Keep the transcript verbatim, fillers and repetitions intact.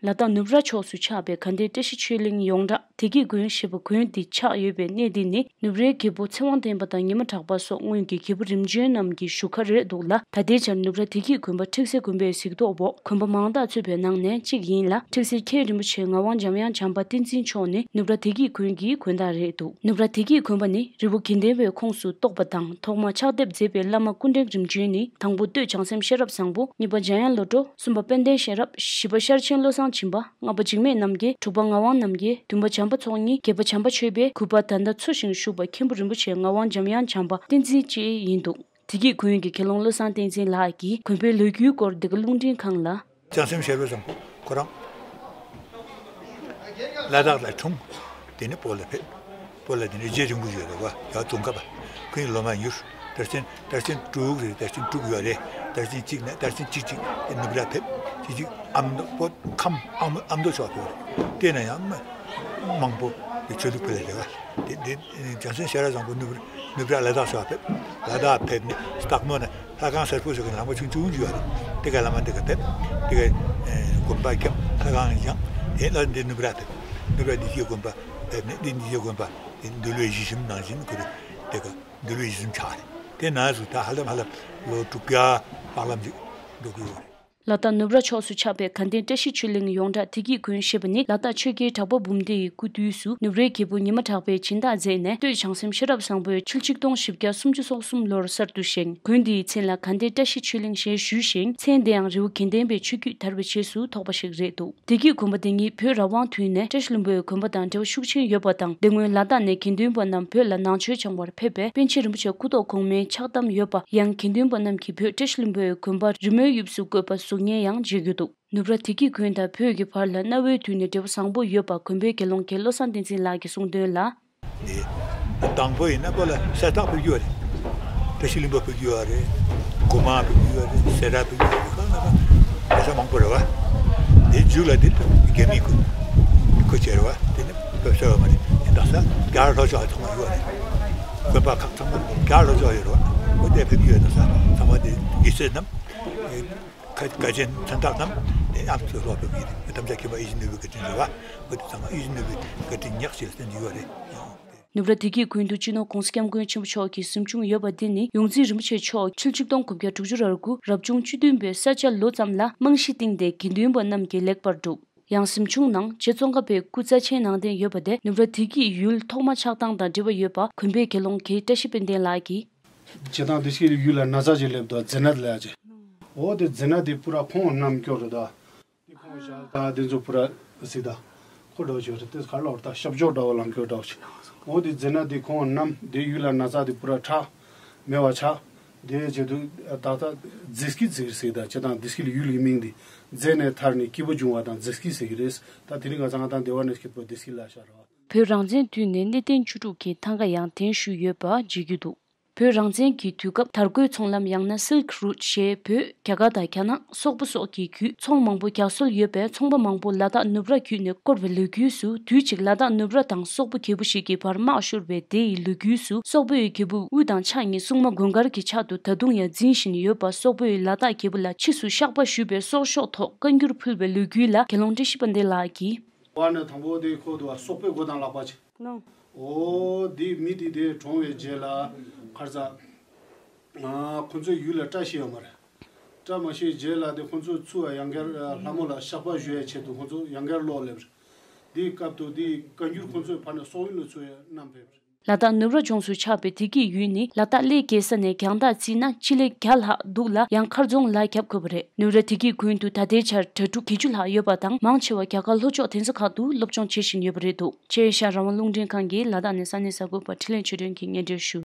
ལ་དྭགས་ནུབ་ར་ཕྱོགས་སུ་ཆགས་པའི་དགའ་ལྡན་བཀྲ་ཤིས་ཆོས་གླིང་ཡོངས་གྲགས་བདེ་སྐྱིད་དགོན་ཞེས་པ་དགོན་འདི་ཆགས་ཡོད་པའི་གནས་འདི་ནི་ནུབ་རའི་རྒྱལ་པོ་ཚེ་དབང་ལྡན་པ་དང་ཉི་མ་གྲགས་པ་སོགས་སྔོན་གྱི་རྒྱལ་པོ་རིམ་བྱོན་རྣམས་ཀྱི་བཞུགས་ཁར་རེད་འདུག་ལ། ད་ལྟའི་ཆར་ནུབ་ར་བདེ་སྐྱིད་དགོན་པ་ཁྲིག་སེ་དགོན་པའི་གཟིགས་རྟོག་འོག་དགོན་པ་མང་དག་ཚུད་པའི་ནང་ནས་གཅིག་ཡིན་ལ། ཁྲིག་སེ་མཁན་རིན་པོ་ཆེ་ངག་དབང་འཇམ་དབྱངས་བྱམས་པ་བསྟན་འཛིན་མཆོག་ནི་ནུབ་ར་བདེ་སྐྱིད་དགོན་གྱི་དགོན་བདག་རེད་འདུག་ནུབ་ར་བདེ་སྐྱིད་དགོན་པ་ནི་རི་བོ་དགེ་ལྡན་པའི་ཁོངས་སུ་གཏོགས་པ་དང་ཐོག་མར་ཕྱག་དེབ་མཛད་པའི་བླ་མ་སྐུ་ཕྲེང་རིམ་བྱོན་ནི་དང་པོ་སྟོད་བྱང་སེམས་ཤེས་རབ་བཟང་པོ། གཉིས་པ་འཇམ་དབྱངས་བློ་གྲོས། གསུམ་པ་དཔལ་ལྡན་ཤེས་རབ། བཞི་པ་ཤར་ཆེན་བློ་བཟང་སྦྱིན་པ། ལྔ་པ་འཇིགས་མེད་རྣམ་རྒྱལ། དྲུག་པ་ངག་དབང་རྣམ་རྒྱལ། བདུན་པ་བྱམས་པ་ཚོགས་གཉིས། བརྒྱད་པ་བྱམས་པ་ཆོས་འཕེལ། དགུ་པ་ད་ལྟ་འཚོ་ཞིང་བཞུགས་པ་མཁན་པོ་རིན་པོ་ཆེ་ངག་དབང་འཇམ་དབྱངས་བྱམས་པ་བསྟན་འཛིན་བཅས་ཡིན་འདུག་དེ་གི་དགོན་གྱི་དགེ་སློང་བློ་བཟང་བསྟན་འཛིན་ལགས་ཀྱིས་དགོན་པའི་ལོ་རྒྱུས་སྐོར་འདི་ག་རླུང་འཕྲིན་ཁང་ལ། བྱང་སེམས་ཤེས་རབ་བཟང་པོ་ཁོ་རང་ལ་དྭགས་ལ་འཁྲུངས། དེ་ནས་བོད་ལ་ཕེབས། བོད་ལ་དེ་ནས་རྗེ་རིན་པོ་ཆེ་རེད་བ། ཡར་ཙོང་ཁ་པ། ཁོའི་ལོ་མ་ཡུར། དར་ཆེན་དར་ཆེན་དྲུག་རེད། དར་ཆེན་དྲུག་ཡོད་རེད། དར་ཆེན་གཅིག་ནས་དར་ཆེན་གཅིག་གཅིག་ནུབ་ར་ཕེབས། གཅིག་གཅིག་ཨ་མདོ་བོད་ཁམས་ཨ་མདོ་ཨ་མདོ་ཕྱོགས་ཕེབས་རེད། དེ་ནས་ཡང་མ་མང་པོ་དེ་ཆོས་ལུགས་ཕེབས་རེད་བ། དེ་དེ་བྱང་སེམས་ཤེས་རབ་བཟང་པོ་ནུབ་ནུབ་ར་ལ་དྭགས་ཕྱོགས་ཕེབས། ལ་དྭགས་ཕེབས་ནས་སྟག་མོ་ནས་ལྷ་ཁང་སེར་པོ་ཟེར་གྱི་ལམ་ཁ་ཆུང་ཆུང་ཅིག་ཡོད་རེད། དེ་ག་ལ་མ་དེ་ག་ཕེབས། དེ་ག་དགོན་པ་བརྒྱབ། ལྷ་ཁང་བཞེངས། དེ་ལ་འདི་ནུབ་ར་ཕེབས། ནུབ་ར་བདེ་སྐྱིད་དགོན་པ་ཕེབས་ནས་འདི་བདེ་སྐྱིད་དགོན་པ་དེ་འདུལ་བའི་གཞི་ཞིང་ནང་བཞིན་ཁོ་རེ་དེ་ག་འདུལ་བའི་གཞི་ཞིང་ཆགས་རེད། དེ་ནང་སུ་ད་ཧ་ལམ་ཧ་ལམ་ལོ་དྲུག་བརྒྱ་ལྷག་ལམ་ཅིག་འགྲོ་གི་ཡོད་རེད། ལ་དྭགས་ནུབ་ར་ཕྱོགས་སུ་ཆགས་པའི་དགའ་ལྡན་བཀྲ་ཤིས་ཆོས་གླིང་ཡོངས་གྲགས་བདེ་སྐྱིད་དགོན་ཞེས་པ་ནི་ལ་དྭགས་ཆོས་རྒྱལ་གྲགས་པ་འབུམ་ལྡེ་ཡི་སྐུ་དུས་སུ་ནུབ་རའི་རྒྱལ་པོ་ཉི་མ་གྲགས་པས་སྦྱིན་བདག་མཛད་ནས་སྟོད་བྱང་སེམས་ཤེས་རབ་བཟང་པོས་ཕྱི་ལོ་ཆིག་སྟོང་བཞི་བརྒྱ་སུམ་ཅུ་སོ་གསུམ་ལོར་གསར་དུ་བཞེངས། དགོན་འདིའི་མཚན་ལ་དགའ་ལྡན་བཀྲ་ཤིས་ཆོས་གླིང་ཞེས་ཞུས་ཤིང་མཚན་དེའང་རི་བོ་དགེ་ལྡན་པའི་ཆོས་བརྒྱུད་དར་བའི་རྗེས་སུ་ཐོགས་པ་ཞིག་རེད་འདུག་བདེ་སྐྱིད་དགོན་པ་འདི་ཉིད་བོད་རང་དབང་དུས་ནས་བཀྲ་ཤིས་ལྷུན་པོའི་དགོན་པ་དང་འབྲེལ་བ་ཤུགས་ཆེན་ཡོད་པ་དང་། དེ་སྔོན་ལ་དྭགས་ནས་དགེ་འདུན་པ་རྣམས་བོད་ལ་ནང་ཆོས་སྦྱང་བར་ཕེབས་པས་པཎ་ཆེན་རིན་པོ་ཆེ་སྐུ་ཐོག་གོང་མའི་ཕྱག་དམ་ཡོད་པ། ཡང་དགེ་འདུན་པ་རྣམས་ཀྱིས་བོད་བཀྲ་ཤིས་ལྷུན་པོའི་དགོན་པ་རི་མོའི་དབྱིབས་སུ་བཀོད་པ་བཟོ་མཁན་ཡང་མཇལ་རྒྱུ་འདུག་ནུབ་ར་བདེ་སྐྱིད་དགོན་དང་བོད་ཀྱི་བར་ལ་གནའ་བོའི་དུས་ནས་འབྲེལ་བ་བཟང་པོ་ཡོད་པ་དགོན་པའི་དགེ་སློང་མཁན་བློ་བཟང་བསྟན་འཛིན་ལགས་ཀྱིས་གསུངས་དོན་ལ། དེ་དང་པོ་ཡིན་ན་བོད་ལ་གསེར་རྟ་ཕེབས་རྒྱུ་རེད། བཀྲ་ཤིས་ལྷུན་པོ་ཕེབས་རྒྱུ་རེད། སྒོ་མང་ཕེབས་རྒྱུ་རེད། སེ་ར་ཕེབས་རྒྱུ་རེད། གང་ལ་གང་ལ་ས་མང་པོ་རེད་བ། དེ་མཇུག་ལ་དེ་རྒྱ་མིས་ཁོ་ཁོ་བྱས་རེད་བ། དེ་ནི་ཕེབས་ས་ཡོད་མ་རེད། དེ་དག་ས་རྒྱ་ལྷོ་ཕྱོགས་ཚང་མ་ཡོད་རེད། དགོན་པ་ཁག་ཚང་མ་རྒྱ་ལྷོ་ཕྱོགས་ཡོད་རེད་བ། ཁོ་དེ་ཕེབས་རྒྱུ་ཡོད། དག་ས་ཚང་མ་དེ་དགེ་བཤེས་རྣམས་ཁ་ཁ་ཆེན་མཚན་རྟགས་རྣམས་དེ་ཨམ་སྲུ་ལྷོ་ཕེབས་ཀྱི་རེད། དམ་བཅའ་མཁན་པ་ཡིད་བཞིན་ནོར་བུའི་བཀའ་དྲིན་རེད་བ། ཁོ་དེ་ཚང་མ་ཡིད་བཞིན་ནོར་བུའི་བཀའ་དྲིན་ཉག་ཅིག་ལ་བརྟེན་གྱི་ཡོད་རེད། ནུབ་ར་བདེ་སྐྱིད་དགོན་དུ་སྤྱི་ནོར་༸གོང་ས་༸སྐྱབས་མགོན་ཆེན་པོ་མཆོག་གི་གཟིམ་ཆུང་ཡོད་པ་འདི་ནི་ཡོངས་འཛིན་རིན་པོ་ཆེ་མཆོག་ཕྱི་ལོ་ཆིག་སྟོང་དགུ་བརྒྱ་དྲུག་ཅུ་རེ་དགུ་རབ་བྱུང་བཅུ་བདུན་པའི་ས་བྱ་ལོ་ཙམ་ལ་རྨང་གཞི་བཏིང་སྟེ་དགེ་འདུན་པ་རྣམས་ཀྱིས་ལེགས་པར་བསྒྲུབས། ཡང་གཟིམ་ཆུང་ནང་རྗེ་ཙོང་ཁ་པའི་སྐུ་རྩ་ཆེན་ནང་རྟེན་ཡོད་པ་དེ་ནུབ་ར་བདེ་སྐྱིད་ཡུལ་ཐོག་མ་ཆགས་སྟངས་དང་འབྲེལ་བ་ཡོད་པ་དགོན་པའི་དགེ་སློང་མཁན་བཀྲ་ཤིས་དཔལ་ལྡན་ལགས་ཀྱིས། བྱེད་སྟངས་བདེ་སྐྱིད་ཡུལ་ལ་ན་ཚ་ཅིག་སླེབས་འདུག་རྫི་ནད་ལབ་ཅིག་འོ་དེ་རྫི་ནད་དེ་པུ་ར་ཁོང་རྣམས་སྐྱོ་རེད་ད། དེ་ཁོང་ཞལ་དང་དེ་ཚོ་པུ་ར་སི་ད་ཁོ་འདྲ་བོ་ཅིག་རེད། དེ་ག་ལོར་ད་ཤབ་ཇོ་འདྲ་བོ་ལང་སྐྱོ་འདྲ་བོ་ཅིག་འོ་དེ་རྫི་ནད་དེ་ཁོང་རྣམས་དེ་ཡུལ་ལ་ན་ཚ་དེ་པུ་ར་ཁྲག་མེད་པ་ཆགས། དེ་བྱེད་དུས་ད་ལྟ་རྫི་སྐྱིད་ཟེར་ཟེར་ད་བྱེད་སྟངས་བདེ་སྐྱིད་ཡུལ་གྱི་མིང་དེ་རྫི་ནས་ཐར་ནས་སྐྱིད་པོ་བྱུང་བ་དང་རྫི་སྐྱིད་ཟེར་གྱི་རེད། ད་དེ་རིང་ང་ཚང་ང་དང་སྡེ་བ་ནས་སྐྱིད་པོ་བདེ་སྐྱིད་ལ་ཤར་བ། བོད་རང་བཙན་དུས་ནས་གནས་བརྟན་བཅུ་དྲུག་གི་ཐང་ག་ཡང་གདན་ཞུས་ཡོད་པ་བརྗོད་རྒྱུ་འདུག་བོད་རང་བཙན་གྱི་དུས་སྐབས་དར་གོས་ཚོང་ལམ་ཡང་ན་Silk Route ཞེས་བོད་རྒྱ་གར་དང་རྒྱ་ནག་སོག་པོ་སོགས་ཀྱི་བརྒྱུད་ཚོང་མང་པོ་རྒྱག་སྲོལ་ཡོད་པས་ཚོང་པ་མང་པོ་ལ་དྭགས་ནུབ་ར་བརྒྱུད་ནས་བསྐོར་བའི་ལོ་རྒྱུས་སུ། དུས་གཅིག་ལ་དྭགས་ནུབ་ར་དང་སོག་པོ་རྒྱལ་པོ་ཞིག་གི་བར་དམག་ཤོར་བའི་དེ་ཡི་ལོ་རྒྱུས་སུ། སོག་པོའི་རྒྱལ་པོ་དབུས་དང་ཕྱག་གཉིས་སྲུང་མ་དགོན་དཀར་གྱི་ཕྱག་ཏུ་ད་དུང་ཡང་འཛིན་བཞིན་ཡོད་པ། སོག་པོས་ལ་དྭགས་རྒྱལ་པོ་ལ་ཕྱིས་སུ་བཤགས་པ་ཞུས་པའི་སྲོག་ཤོག་ཐོག་བཀའ་འགྱུར་ཕུལ་བའི་ལོ་རྒྱུས་ལ་དགེ་སློང་བཀྲ་ཤིས་དཔལ་ལྡན་ལགས་ཀྱིས། བར་ནས་དང་པོ་དེ་ཁོ་འདུག་བ། སོག་པོའི་འགོ་དང་ལག་པ་ཆེ། ནོ། འོ་དེ་མི་དེ་དེ་གྲོངས་པའི་རྗེས་ལ་ཁར་ཚ། ཨ་ཁོ་ཚོའི་ཡུལ་ལ་བཀྲ་ཤིས་ཡོད་མ་རེད། བཀྲ་མ་ཤིས་རྗེས་ལ་དེ་ཁོ་ཚོ་ཚུར་ཡང་བསྐྱར་ལྷ་མོ་ལ་བཤགས་པ་ཞུ་ཡའི་ཆེད་དུ་ཁོ་ཚོ་ཡང་བསྐྱར་ལོག་སླེབས་རེད། དེའི་སྐབས་དུ་དེའི་བཀའ་འགྱུར་ཁོ་ཚོའི་ཕར་ནས་སོག་ཡུལ་ལ་ཚུར་ཡང་བསྣམས་ཕེབས་རེད། ལ་དྭགས་ནུབ་ར་ལྗོངས་སུ་ཆགས་པའི་བདེ་སྐྱིད་ཡུལ་ནི་ལ་དྭགས་གླེ་རྒྱལ་ས་ནས་རྒྱང་ཐག་བརྩིས་ན་སྤྱི་ལེ་བརྒྱ་ལྷག་འདུག་ལ། ཡང་མཁར་རྫོང་ལ་ཁྱབ་དགོས་པ་རེད། ནུབ་ར་བདེ་སྐྱིད་དགོན་དུ་ད་ལྟའི་ཆར་གྲྭ་ཕྲུག་བརྒྱད་ཅུ་ལྷག་ཡོད་པ་དང་། མང་ཆེ་བ་རྒྱ་གར་ལྷོ་ཕྱོགས་གདན་ས་ཁག་ཏུ་སློབ་སྦྱོང་བྱེད་བཞིན་ཡོད་པ་རེད་འདུག་ཆེ་ཤར་རང་དབང་རླུང་འཕྲིན་ཁང་གིས་ལ་དྭགས་ནས་ས་གནས་གསར་འགོད་པ་འཕྲིན་ལས་ཆོས་སྒྲོན་གྱིས་སྙན་སྒྲོན་ཞུ།